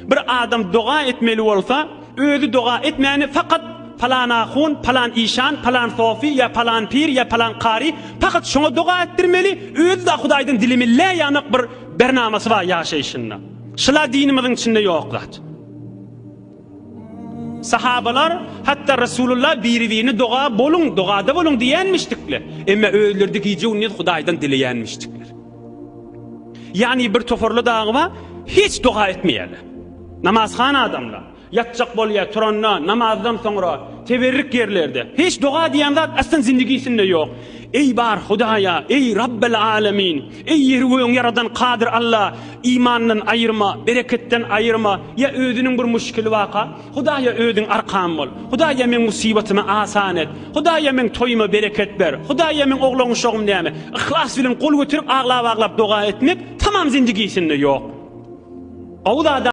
Bir adam doga etmeli bolsa, özi doga etmäni fakat palan ahun, palan işan, palan sofi ýa palan pir ýa palan kary fakat şoňa doga etdirmeli, özi-de Hudaýdan dilemeli ýanak bir bernamasy bar ýaşaýşynda. Şula dinimiziň içinde ýok zat. Sahabalar, hatda Resulullah biri-birini doga boluň, dogada boluň diýenmişdikler. Emma özleri-de gije-gündiz Hudaýdan dileýänmişdikler. Ýagny bir toparly dagy bar, hiç doga etmeýärler. Namazhan adamlar. Ýatjak bolýar, turanda, namazdan soňra, teberrik ýerlerde. Hiç doga diýen zat aslan zindigisinde ýok. Eý bar Hudaýa, eý Rabbel Alemin, eý ýeri gögüň ýaradan Kadyr Alla, imandan aýyrma, bereketden aýyrma, ýa özüniň bir muşkili baka, Hudaýa özüň arkam bol. Hudaýa meň musybatymy asan et. Hudaýa meň toýuma bereket ber. Hudaýa meň oglan uşagym näme? Yhlas bilen gol göterip aglap-aglap doga etmek tamam zindigisinde ýok. Gowy zada.